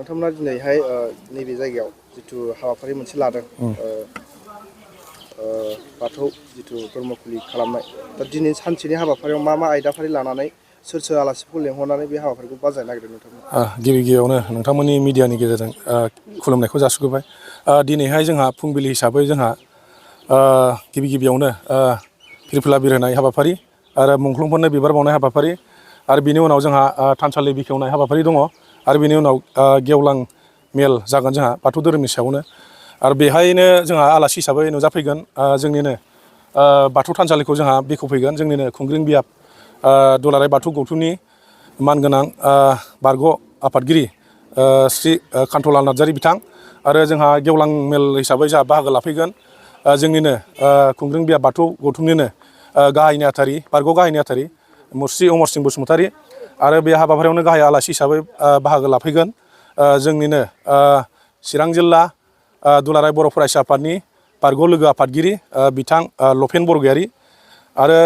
नोंथांमोना दिनैहाय नैबे जायगायाव जिथु हाबाफारि मोनसे लादों बाथौ जिथु ब्रह्मकुलि खालामनाय दा दिनै सानसेनि हाबाफारियाव मा आयदाफारि लानानै सोर आलासिफोरखौ लेंहरनानै बे हाबाफारिखौ बाजायनो नागिरदों नोंथांमोना? गिबियावनो नोंथांमोननि मिडियानि गेजेरजों खुलुमनायखौ जासिग्रोबाय। दिनैहाय जोंहा फुंबिलि हिसाबै जोंहा गिबियावनो फिरफिला बिरहोनाय हाबाफारि आरो मुंख्लंफोरनो बिबार बावनाय हाबाफारि आरो बिनि उनाव जोंहा थानसालि बेखेवनाय हाबाफारि दङ आरो बिनि उनाव गेवलां मेल जागोन जोंहा बाथौ धोरोमनि सायावनो। आरो बेहायनो जोंहा आलासि हिसाबै नुजाफैगोन जोंनिनो बाथौ थानसालिखौ जोंहा बेखेवफैगोन जोंनिनो खुंग्रिं बियाब दुलाराय बाथौ गौथुमनि मानगोनां बारग' आफादगिरि श्री कान्थ'लाल नार्जारी बिथां आरो जोंहा गेवलां मेल हिसाबै जोंहा बाहागो लाफैगोन जोंनिनो खुंग्रिं बियाब बाथौ गौथुमनिनो गाहाय नेहाथारि बारग' गाहाय नेहाथारि मुस्रि अमर सिं बसुमतारी आरो बे हाबाफारियावनो गाहाय आलासि हिसाबै बाहागो लाफैगोन जोंनिनो चिरां जिल्ला दुलाराय बर' फरायसा आफादनि बारग' लोगो आफादगिरि बिथां लफेन बरगयारी आरो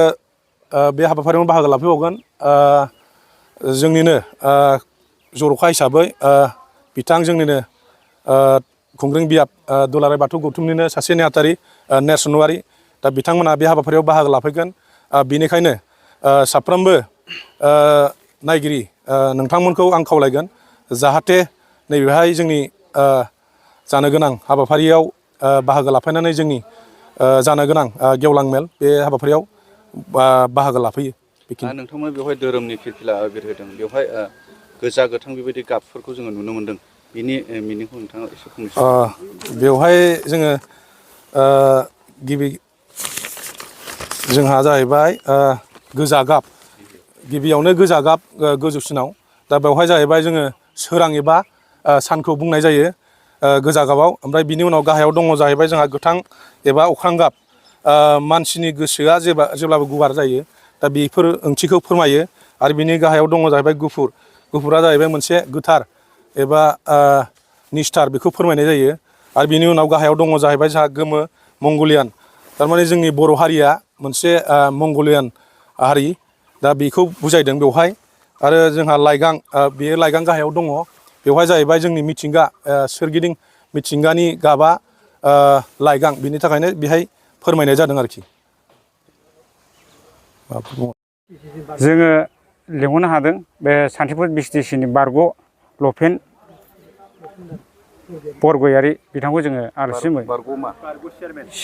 बे हाबाफारियावनो बाहागो लाफैबावगोन जोंनिनो जर'खा हिसाबै बिथां जोंनिनो खुंग्रिं बियाब दुलाराय बाथौ गौथुमनिनो सासे नेहाथारि नेरसोन औवारी दा बिथांमोना बे हाबाफारियाव बाहागो लाफैगोन। बेनिखायनो साफ्रोमबो नायगिरि नोंथांमोनखौ आं खावलायगोन जाहाथे नैबेहाय जोंनि जानो गोनां हाबाफारियाव बाहागो लाफैनानै जोंनि जानो गोनां गेवलां मेल बे हाबाफारियाव बाहागो लाफैयो। नोंथांमोना बेवहाय धोरोमनि फिरफिला बिरहोदों बेवहाय गोजा गोथां बेबायदि गाबफोरखौ जोङो नुनो मोन्दों बिनि मिनिंखौ नोंथाङा एसे फंनैसो बेवहाय जोङो जोंहा जाहैबाय गोजा गाब गिबियावनो गोजा गाब गोजौसिनाव दा बेवहाय जाहैबाय जोङो सोरां एबा सानखौ बुंनाय जायो गोजा गाबाव। ओमफ्राय बिनि उनाव गाहायाव दङ जाहैबाय जोंहा गोथां एबा अख्रां गाब मानसिनि गोसोआ जेब्लाबो गुवार जायो दा बेफोर ओंथिखौ फोरमायो। आरो बिनि गाहायाव दङ जाहैबाय गुफुरा जाहैबाय मोनसे गोथार एबा निस्थार बेखौ फोरमायनाय जायो। आरो बिनि उनाव गाहायाव दङ जाहैबाय जोंहा गोमो मंगलियान थारमाने जोंनि बर' हारिया मोनसे मंगलियान हारि दा बेखौ बुजायदों बेवहाय। आरो जोंहा लाइगां बेयो लाइगां गाहायाव दङ बेवहाय जाहैबाय जोंनि मिथिंगा सोरगिदिं मिथिंगानि गाबा लाइगां बिनि थाखायनो बेहाय फोरमायनाय जादों आरोखि। जोङो लिंहरनो हादों बे सान्तिपुर बिटिसिनि बारग' लफेन बरगयारी बिथांखौ जोङो आलासि